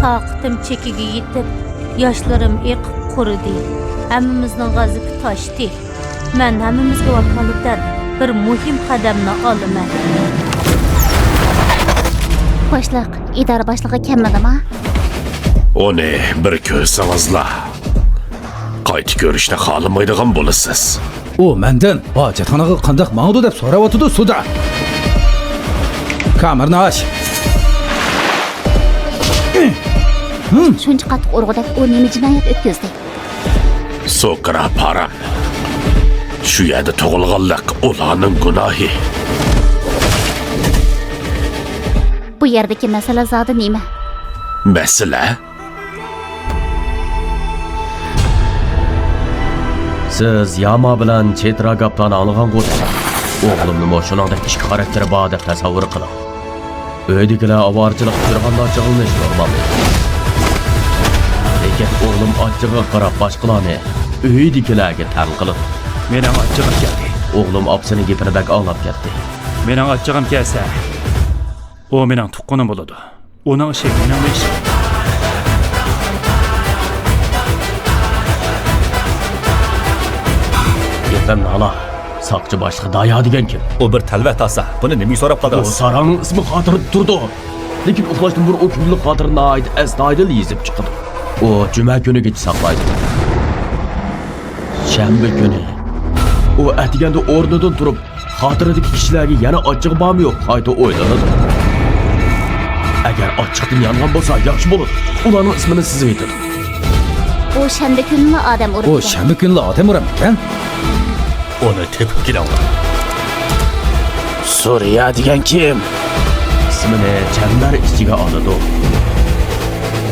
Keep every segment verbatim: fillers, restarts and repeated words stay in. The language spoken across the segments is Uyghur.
تاقىتىم چېكىگە يېتىپ، ياشلىرىم ئېقىپ قۇرۇدى. ھەممىمىزنىڭ غەزىپى تاشتى. مەن ھەممىمىزگە ۋاكالىتەن بىر مۇھىم قەدەمنى ئالىمەن. باشلىق، ئىدارە باشلىقى كەلمىدىما؟ ئۇنى بىر كۆرسىڭىزلا، قايتا كۆرۈشنى خالىمايدىغان بولىسىز. ئۇ مەندىن ھاجەتخانىغا قانداق ماڭىدۇ دەپ سوراۋاتىدۇ، سۇدا. كامېرنى ئاچ. شۇنچە قاتتىق ئۇرغۇدەك ئۇ نېمە جىنايەت ئۆتكۈزدى؟ سوكرا پارام. شۇ يەردە تۇغۇلغانلىق ئۇلارنىڭ گۇناھى. بۇ يەردىكى مەسىلە زادى نېمە؟ مەسىلە؟ سىز ياما بىلەن چېترا گاپلارنى ئاڭلىغانغۇ دەيمەن. ئوغلۇمنىمۇ شۇنىڭدەك ئىككى خاراكتېرى بار دەپ تەسەۋۋۇر قىلىڭ. ئۆيدىكىلەر ئاۋارىچىلىقتا يۈرگەندە ئاچچىقلىنىش نورمال ئىش. لېكىن ئوغلۇم ئاچچىقىغا قاراپ باشقىلارنى، ئۆيدىكىلەرگە تەڭ قىلىدۇ. مېنىڭ ئاچچىقىم كەلدى. ئوغلۇم ئاپىسىنىڭ گېپىنى بەك ئاڭلاپ كەتتى. مېنىڭ ئاچچىقىم كەلسە، ئۇ مېنىڭ تۇغقىنىم بولىدۇ. ئۇنىڭ ئىشى مېنىڭمۇ ئىشىم. گېپىمنى ئاڭلا. ساقچى باشلىقى دايا دېگەن كىم؟ ئۇ بىر تەلۋە تاسا. بۇنى نېمىگە سوراپ بۇ قالدىڭىز؟ ساراڭنىڭ ئىسمى خاتىرىدە تۇرىدۇ. لېكىن ئۇخلاشتىن بۇرۇن ئۇ كۈندىلىك خاتىرىنى ناھايىتى ئەستايىدىل يېزىپ چىقىدۇ. ئۇ جۈمە كۈنىگىچە ساقلايدۇ. شەنبە كۈنى ئۇ ئەتىگەندە ئورنىدىن تۇرۇپ، خاتىرىدىكى كىشىلەرگە يەنە ئاچچىقى بارمۇ يوق قايتا ئويلىنىدۇ. ئەگەر ئاچچىقتىن يانغان بولسا ياخشى بولىدۇ. ئۇلارنىڭ ئىسمىنى سىزىۋېتىدۇ. ئۇ شەنبە كۈنىلا ئادەم ئۇرۇپتۇ. ئۇ شەنبە كۈنىلا ئادەم ئۇرامدىكەن؟ ئۇنى تېپىپ كېلىڭلار. سۈرىيە دېگەن كىم؟ ئىسمىنى چەمبەر ئىچىگە ئالىدۇ.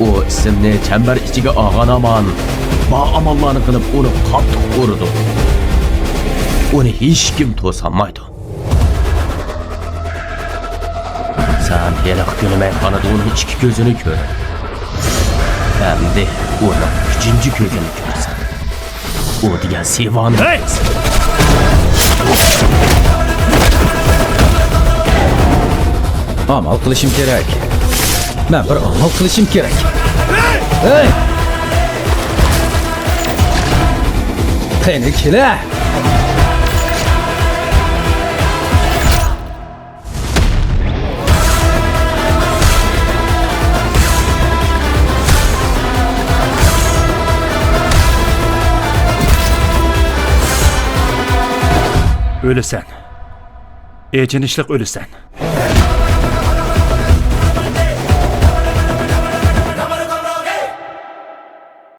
ئۇ ئىسىمنى چەمبەر ئىچىگە ئالغان ھامان بار ئاماللارنى قىلىپ ئۇنى قاتتىق ئۇرىدۇ. ئۇنى ھېچكىم توسالمايدۇ. سەن ھېلىقى كۈنى مەيخانىدا ئۇنىڭ ئىككى كۆزىنى كۆر. ئەمدى ئۇنىڭ ئۈچىنچى كۆزىنى كۆرىسەن. ئۇ دېگەن سىۋانى. ھەي! ئامال قىلىشىم كېرەك. مەن بىر ئامال قىلىشىم كېرەك. ھەي! قېنى كېلە! ئۆلىسەن. ئېچىنىشلىق ئۆلىسەن.